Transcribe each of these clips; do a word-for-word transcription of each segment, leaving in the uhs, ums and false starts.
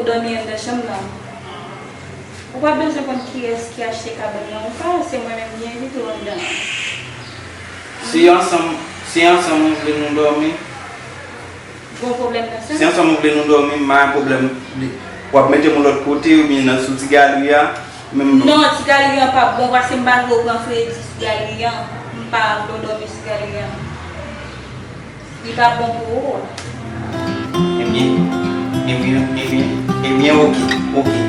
Ou dòmi anndan chanm nan. Ou pa bezwen konn kiyès ki achte kabann nan, ou pa wè se mwen menm ki envite w anndan an. Si ansanm, si ansanm ou vle nou dòmi, Gon pwoblèm nan sa? Si ansanm ou vle nou dòmi, m pa gen pwoblèm. W ap mete m yon lòt kote oubyen nan sou ti galri a, menm non. Non, ti galri an pa bon, paske m pa vle w pran fredi sou galri an. M pa vle w dòmi sou galri an. Li pa bon pou ou. Ebyen, ebyen, ebyen, ebyen, oke, oke.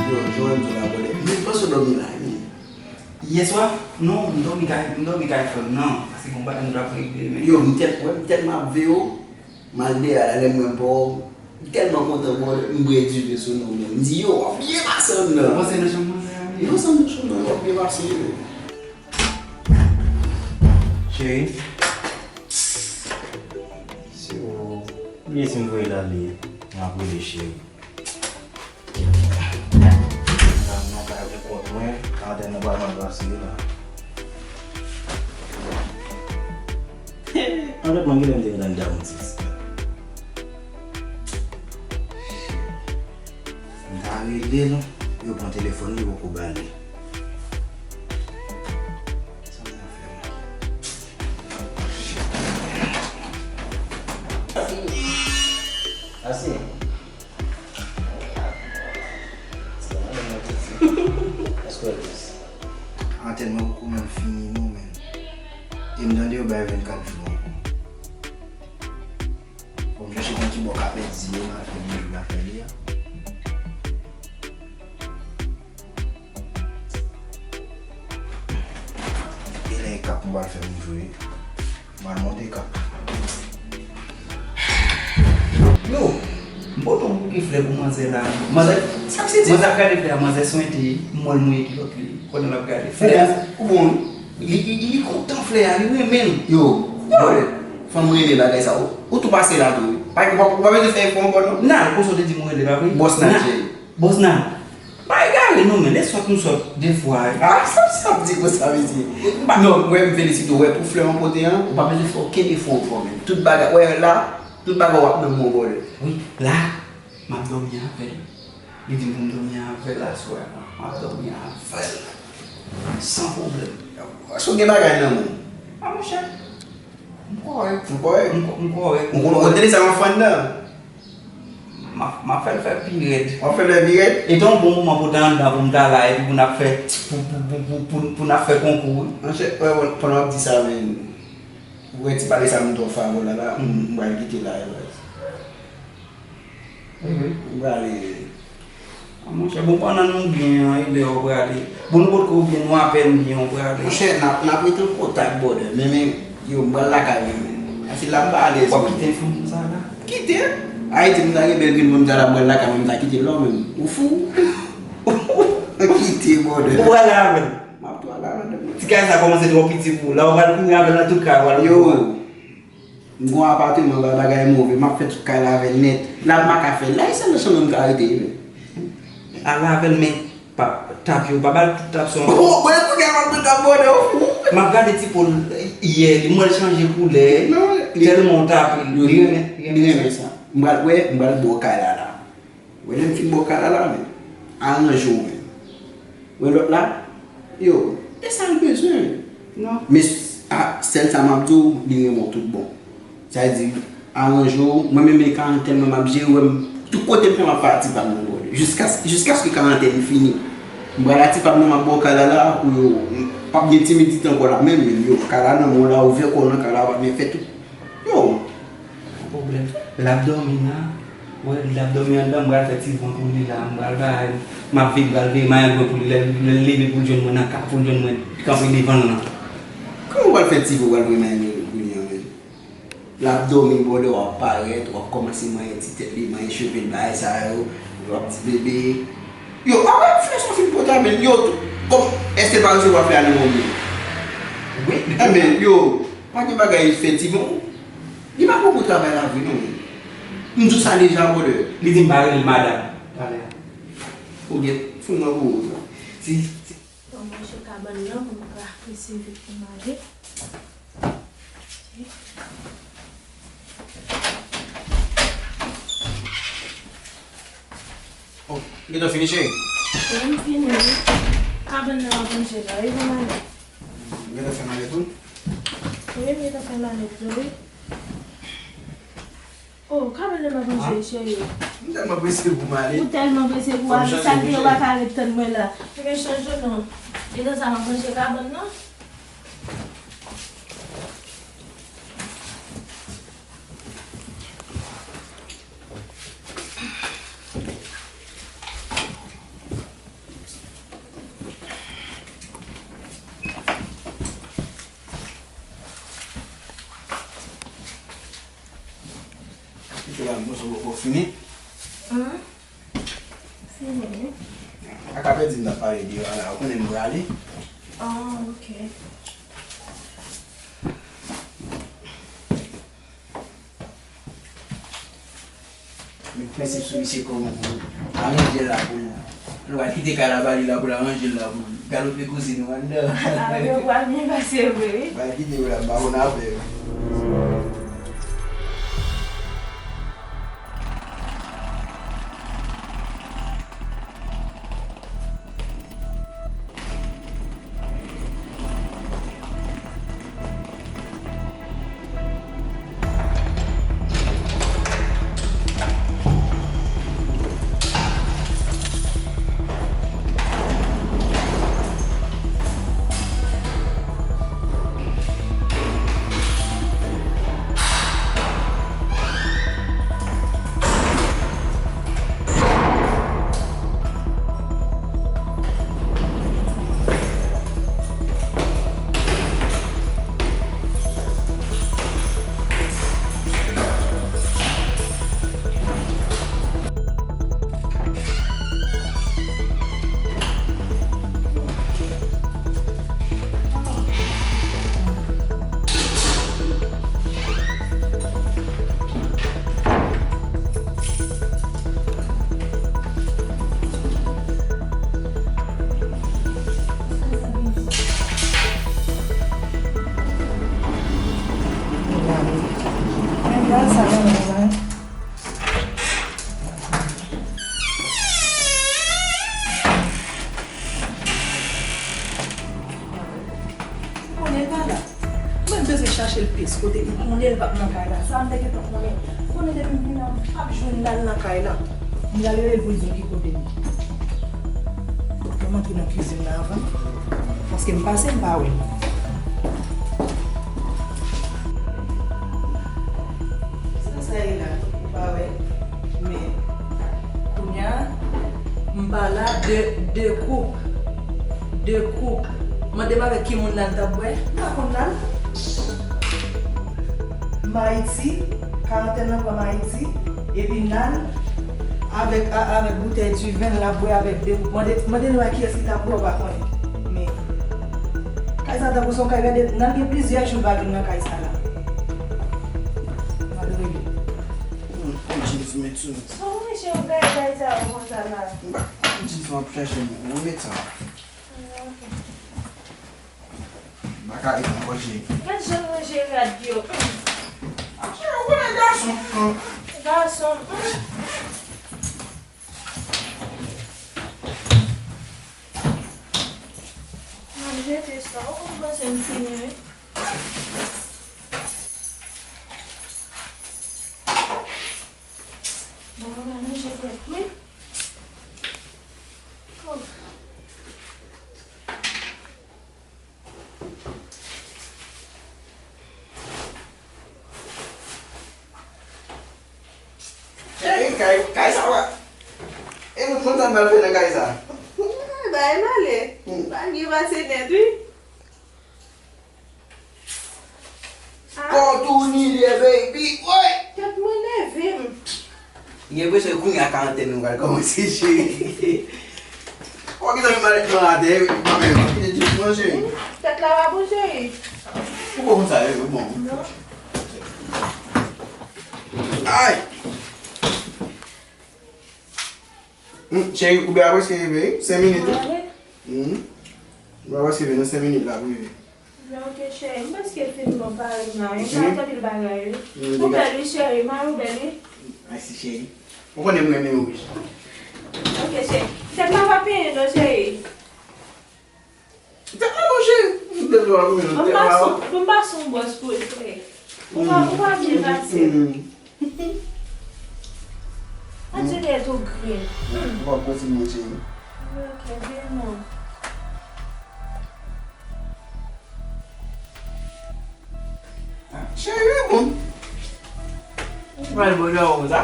Yo, Joel, m tou la, brother. Men panse w dòmi la, wi. Yè swa? Non, m dòmi kay, m dòmi kay frè m nan. Paske gon bagay nou t ap regle, men. Yo, m tèl, wè, m tèlman ap veye w. M al deyò a, lè m wè m pa wè w, m tèlman kontan, bro, m bwè diven sou non, men. M di, yo, w ap byen pase anndan. Ou panse nan chanm manzè a, wi? Yo, se nan chanm nan, w ap byen pase, yo. Cheri, si w bliye si m voye l ale, m ap rele, cheri. Nan kay pou kont mwen, antèn nan pral mal pase la. Anlèt mwen, kilè m te gentan damou ti sista. M ta rele l, yo pran telefòn li, yo poko ba li. Sa m ta fè, mwen? Ase. Antèn mwen poko menm fini non, men. E m tande yo bay vennkat jou ankò. Bon, m chèche konn ki bò kapèt di yo, m al fè byen jou afè li a. E lè e kap m pral fè m jwe. M al monte kap. Yo, m pote yon bouke flè pou manzè la. Manzè, sa k se di? Manzè ap gade flè a, manzè swente, m wè l mouye kilòt li. Pandan l ap gade flè a. Ou bon, wi. Li, li, li kontan flè a, li renmen l. Yo, yo, fanm renmen bagay sa. Ou, ou tou pase la tou, wi. Pa, ou pa, ou pa bezwen fè efò ankò, non. Nan, konsa w te di m rele la, wi. Bòs Nan. Bòs Nan. Pa egare non, men, e sòt nou sòt defwa. Ah, sa, sa ap di konsa, mesye. Non, mwen, m felisite w, wè, pou flè w pote an, ou pa bezwen fè okenn efò ankò, men. Tout bagay, wè, la, tout bagay w ap nan men w, brother. Wi, la, m ap dòmi avè l. Li di m pou m dòmi avè l aswè a. M ap dòmi avè l. San pwoblèm. Èske w gen bagay nan men w? A, monchè. M kòrèk. Ou kòrèk? M kò-, m kòrèk. Ou konn kote sa w ap fè anndan? M ap, m ap fè l fè pi rèd. W ap fè l fè pi rèd? E te yon bon moman pou w te anndan pou m ta la epi pou n ap fè, pou, pou n ap fè konkou, wi. Monchè, wè, wè, pandan w ap di sa, men, ou wè ti pale sa m twò fè avè w la, la, m, m pral kite la, e, baz. Wi, wi. M prale. A, monchè, bon, pandan nou byen an, e lè w prale. Bon, nou potko byen, nou apèn byen, w prale. Monchè, n ap, n ap rete an kontak, brother. Men, men, yo, m pral lakay mwen, men. Paske la, m pa alèz. W ap kite fanm sa la? Kite? Ayiti, m ta gen bèl grenn fanm sa la, m pral lakay mwen, m ta kite lò, men. Ou fou? Kite, brother. Ou prale avè l? M ap tou ale avè l. Ti kay sa kòmanse twò piti pou ou. La, w pral kouri avè l nan tout kay, w al. Yo. M gon apatman, ba-, bagay move. M ap fè tout kay la avè l nèt. La, m pa ka fè l. La, e sèl nan chanm nan m ka rete, wi, men. Al avè l, men pa, tap yo, pa ba l tout tap sou. Oh, mwen, kounye a, m ap pran tap bòdè, w fou. M ap gade ti po l yè, li, m wè l chanje koulè. Non, li, tèlman w tape l. Yo, li, li renmen, li renmen sa. M pral, wè, m pral ba w kay la, la. Wè, lè m fin ba w kay la, la, men, aranje w, men. Wè lòt la, yo, e sa l bezwen. Non. Men, a, sèl sa m ap di w, li renmen w tout bon. Sa vle di, aranje w, mwen menm, e karantèn mwen m ap jere, wè m, tout kote m fè, m ap fè ak ti pa m nan bòdè. Jiska, jiskaske karantèn fini. M pral ak ti pa m nan, m ap ba w kay la, la, pou yo, m p ap gen timidite ankò la, menm, menm, yo, kay la nan men w la, ouvè kò w nan kay la, w ap byen fè tout. Yo. Pa pwoblèm. L ap dòmi la. Wè, l ap dòmi anndan, m pral fè ti van pou li la. M pral bay, m ap veye, m pral veye marenn mwen pou li. Lè, lè l leve pou l jwenn mwen nan ka, pou l jwenn mwen kanpe devan l lan. Kòman w pral fè ti van, w pral veye marenn mwen pou li an, men? L ap dòmi, bòdè, w ap parèt, w ap kòmanse manyen ti tèt li, manyen cheve l, bagay sa yo. W ap di, bebe. Yo, apre flè sa w fin pote a, men, yo, kòm, èske l pa resevwa flè a nan men w byen? Wi. Enben, yo, pa gen bagay fè ti van. Li pa pran pou travay la vre non. M di w sa deja, brother. Li di m pa rele l madanm talè a. Ou gen foun nan pou ou. Si, si. Bon, mwen manje kabann nan pou m ka prese vit pou m ale. Oh, gentan fini, cheri? Wi, m fini, wi. Kabann nan m ap ranje la, wi, pou m ale. Gentan fè malèt ou? Wi, m gentan fè malèt mwen, wi. Oh, kabann nan m ap ranje, cheri. M tèlman prese pou m ale. Ou tèlman prese pou w ale, sa k fè ou pa ka ret tann mwen la? Ebyen, chanje non. Gentan sa m ap ranje kabann nan. Kite la, mwen sou poko fini. Hum. Fini, wi. A ka pèdi m t ap pale de yo a la, ou konnen m prale. Ah, ok. Met prensip sou misye kòman pou aranje l la pou l. Nou pral kite kay la ba li la pou l aranje l la pou l galope kouzin ou anndan. Ah, yo pral byen pase vre, wi. Bay kite yo la, m pa konn afè yo. Konnen l pa la. Mwen bezwen chache l plis kote li konnen l p ap nan kay la. Sa m te gentan konnen. Konnen depi m vin la, m p ap jwenn l al nan kay la. M pral rele l pou l di m ki kote l ye. Fòk mwen antre nan kizin nan anvan. Paske m pase, m pa wè l. Sa sa ye la, ou pa wè? Men, kounye a, m pa la de, de koup. De koup. Mande m avèk ki moun l al t ap bwè? M pa konn l al. M Ayiti, karantèn nan pran m Ayiti, epi n al avèk, a, avèk boutèy diven l ap bwè avèk de koup. Mande, mande nou a kiyès ki t ap bwè, ou pa konnen. Men, kay sa tankou se yon kay gade, n al gen plizyè jou l pa vin nan kay sa la. M ap rele. Hmm, m jis met sou. Sa w mèche w gaye bagay sa yo konsa la? M pa, m jis ap chache m. Mwen met sa. Ah, ok. M pa ka ret ankò, cheri. Gad jan w ranje rad yo. Cheri, ou konnen gason, non? Gason, hmm. M ap jete sa. Ou konn panse m fini, wi. Bon, mwen ranje tèt mwen. Oh. Cheri, kay, kay sa w a. E nou konn sa n pral fè nan kay sa. Bay male. Hmm. Bagay pase nèt, wi. Ah. Kò w tou nève, baby. Woy! Tèt mwen nève m. M gen enpresyon kounye a karantèn nan pral kòmanse, cheri. Ou pa gentan met malèt lan atè, ou pa menm kite jis manje. Hmm, tèt la pa bon, cheri. Ou pa konn sa, yo, bon. Non. Ay! Hmm, cheri, ou byen prèske rive, wi. Senk minit, wi. Hmm. Ou byen prèske rive, nan senk minit la, ou rive. Byen, ok, cheri. M prèske fin bon pare m la, wi. M pa antann pil bagay, wi. Ou bèl, wi, cheri. Mari w bèl, wi. Mèsi, cheri. Ou konnen m renmen w, wi. Ok, cheri. Tèt la pa penyen, non, cheri. Tèt la bon, cheri. M tèt la bon, tèt la bon. Bon, m pa son bòs pou l, frè. Ou pa, ou pa byen pase. Adye, tèt ou grenn. Ou pa pran ti moun, cheri. Ok, byen non. Cheri, bon. Ou pral bò dòmi konsa?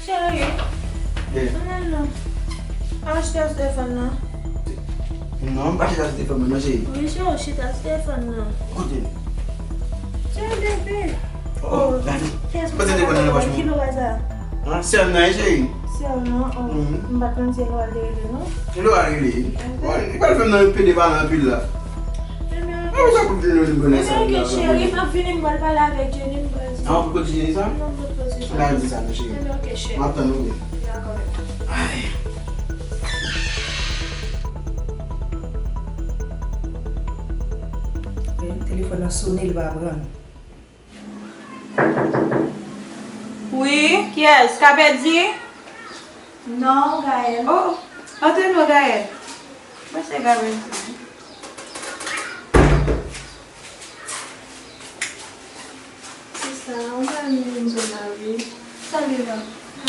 Cheri, ann al non. Al chita sou telefòn nan. Non, m pa chita sou telefòn mwen non, cheri. Wi, cheri, ou chita sou telefòn nan. Kote? Cheri, bebe. Oh, gade. Poze telefòn nan nan pòch mwen. Ki lora sa? An, sè m nan, wi, cheri. Sè w nan, oh. M pa t konn se lora l te rele non. Lora rele. Li pral fè m nan pede pale anpil la. Mwen sa pou vin nou vin konnen sa. Cheri, m ap vini, m pral pale avèk Jenny, m pral di. An, pou kote Jenny sa? Non, m pral di sa non, cheri. Ok, cheri. M ap tann ou, wi. Dakò. Ay. Telefòn nan sonnen, li pa pran. Wi, kiyès? Kapèdi? Non, Gaël. Oh, antre non, Gaël. Mwen se Gaël. Sista, ou pa vin zòn nan, wi. Sali la.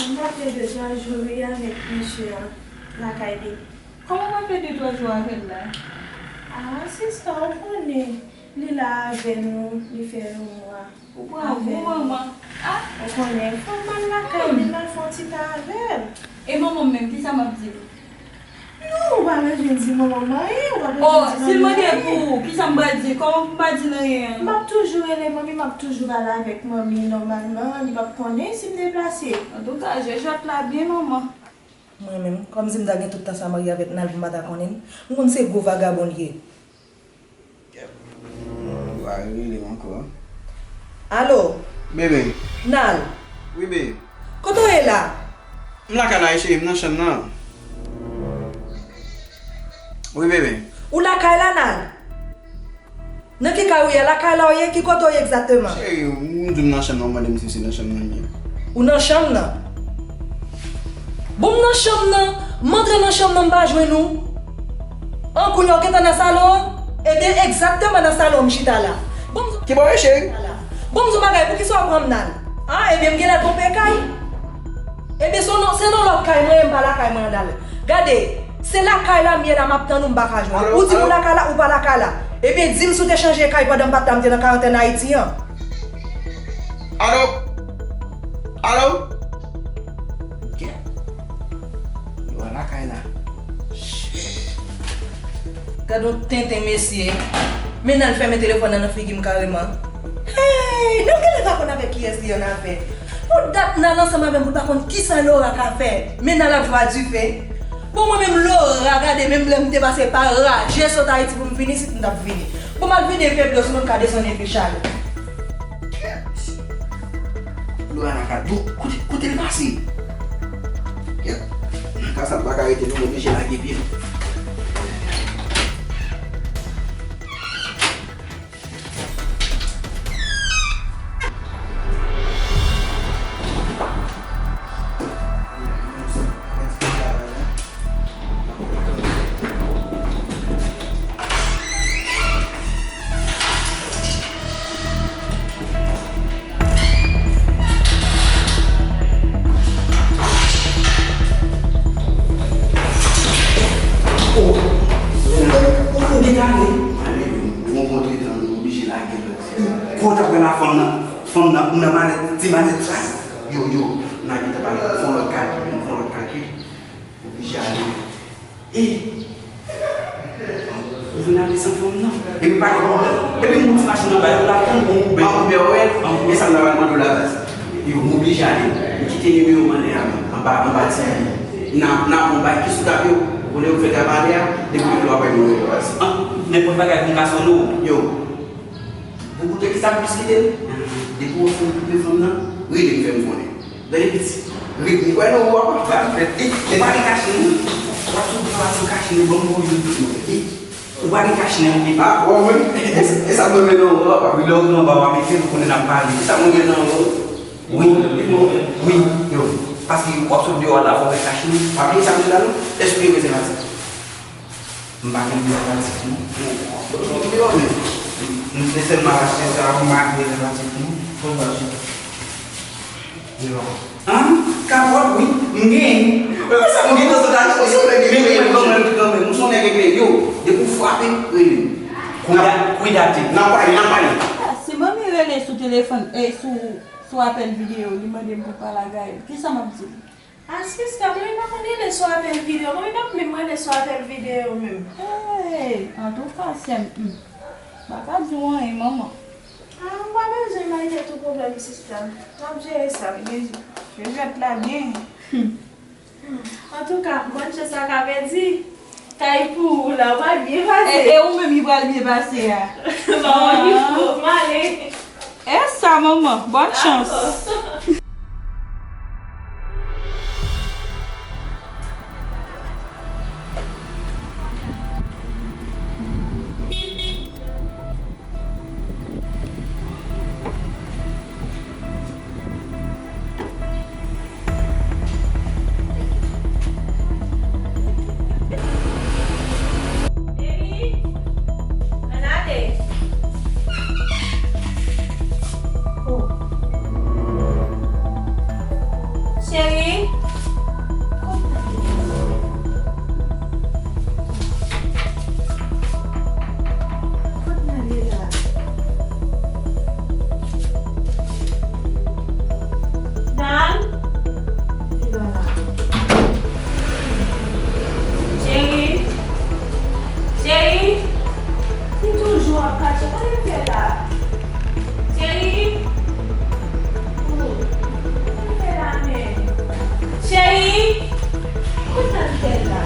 M pa fè de twa jou, wi, avèk mesye a lakay li. Kòman w ap fè de twa jou avè l la? Ah, sista, ou konnen, li la avè nou, li fè yon mwa. Ou pran gwo manman. Ah! Ou konnen, fò m al lakay li, m al fè yon ti tan avè l. E manman m menm, kisa m ap di l? Non, ou pa bezwen di manman m anyen, ou pa bezwen di manmi m anyen. Oh, si l mande pou ou, kisa m pral di? Kòman pou m pa di l anyen? M ap toujou rele manmi, m ap toujou pale avèk manmi nòmalman, li p ap konnen si m deplase. Antouka, jwe jwèt la byen, manman. Mwen menm, kòmsi m ta gen tout tan sa marye avèk Nal pou m pa ta konnen l. M konn se gwo vagabon l ye. Kèt. Ou pa rele m ankò. Alo? Bebe. Nal? Wi, bebe. Kote w ye la? M lakay la, wi, cheri, m nan chanm nan. Wi, bebe. Ou lakay la, Nal? Nan ki kay ou ye? Lakay la w ye? Ki kote w ye egzakteman? Cheri, ou di m nan chanm nan, ou mande m si se nan chanm nan m ye. Ou nan chanm nan? Bon, m nan chanm nan, m antre nan chanm nan, m pa jwenn ou. An, kounye a w gentan nan salon an? Ebyen, egzakteman nan salon an m chita la. Bon, m di w... Ki bò w ye, cheri? Bon, m di w bagay, poukisa w pran m, Nal? An, ebyen, m genlè twonpe kay. Ebyen, se nan, se nan lòt kay mwen ye, m pa lakay mwen an, Nal. Gade, se lakay la m ye la, m ap tann ou, m pa ka jwenn ou. Ou di m ou lakay la, ou pa lakay la. Ebyen, di m si w te chanje kay pandan m pa t la, m te nan karantèn Ayiti an. Alo? Alo? Kèt. Yo a lakay la. Shit. Gad yon tenten, mesye. Men Nal fèmen telefòn nan nan figi m kareman. Hey! Nal genlè pa konn avèk kiyès li annafè. Pou dat Nal ansanm avè m, pou l pa konn kisa Laura ka fè. Men Nal ap jwe a dife. Bon, mwen menm Laura, gade, menm lè m te pase pa raje sot Ayiti pou m vin isit, m t ap vini. Bon, m al vide vye dlo sou mwen, m ka desann epi chale. Kèt. Laura nan ka dou, kote, kote l pase? Kèt. Nan ka sa m pa ka rete non, m oblije lage pye m. Oh, ou, ou, ou gentan ale? Ale, yo, yo rankontre tan, nou oblije lage lòt. Kò w t ap wè la fanm nan, fanm nan, ou nan malèt, ti malèt sa. Yo, yo, n a gentan pale, fè yon lòt kalkil, fè yon lòt kalkil. Oblije ale. E, ou vin ale san fanm nan. Epi pa gen pwoblèm. Epi m yon ti machin anba yo, la tann bon Uber. An Uber, wè. E sa m ta pral mande w la, baz. Yo, m oblije ale. M kite nimewo m anlè a, anba, anba ti a. N a, n a pran bay ki sou tap yo. Ou konnen ou fè travay a, depi lè w ap bay nimewo yo, baz. An, nenpòt bagay pou m ka sonde w. Yo. Ou koute kisa plis kite l? Depi w fin koupe fanm nan, rele m, fè m konnen. Tande piti. Wi, m kwè nan ou, w ap fè m fèt. Ou pa gen kache, non. W ap sot deyò a san kache, non, ban m bonjou tout moun. Ou pa gen kache, non. Ah, w ap wè m? E sa m renmen nan ou, w ap wè. Lè w gen anba w a mete, nou konnen n ap pale. E sa m renmen nan ou. Wi, wi, yo. Paske w ap sot deyò a la, fò w gen kache, non. Pa bliye sa m di la, non. Èske w gen rezèvatif? M pa gen rezèvatif, non. M te sèlman achte sa, m pa gen rezèvatif, non. Bon, m achte. Yo. An? Kapòt, wi, m genyen. Mwen sa, mwen gentan sot achte, se yon nèg ki genyen. Men, men, kanmenm, kanmenm, ou se yon nèg eklere. Yo, depi w frape, rele m. Kwida-, kwidate. N ap pale, n ap pale. Ah, si manmi rele sou telefòn, eh, sou, sou apèl videyo, li mande m pou pale ak Gaël, kisa m ap di l? Ah, sista, manmi pa konn rele sou apèl videyo. Manmi pa menm rele sou apèl videyo menm. Hey, antouka, sè m, hmm, m pa ka di w anyen, manman. Ah, ou pa bezwen bay tèt ou pwoblèm, sista. N ap jere sa. Jezi, Jezèt la byen. Hmm. Antouka, bòn chans la ka pèdi. Kay pou ou la, ou pral byen pase. E, e ou menm ki pral byen pase a? Bon, ou fou, m ale. E sa, manman, bòn chans. Dakò. Baby, ann ale. Oh. Cheri. Kot n ale la? Dan? Li pa la. Cheri? Cheri? Li toujou ap kache. Kòman l fè la? Cheri? Oh, kòman l fè la menm? Cheri? Kot n al fè la?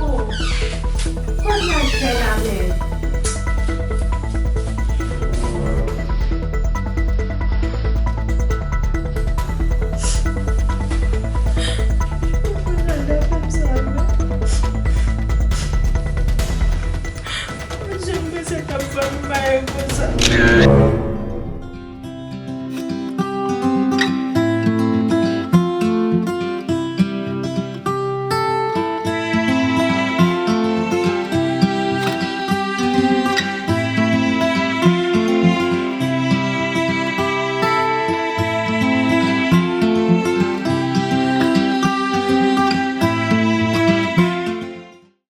Oh, kot n al fè la menm? Ou konn nan lè fèm sa vre? Mwen janm panse k ap fè m bagay konsa.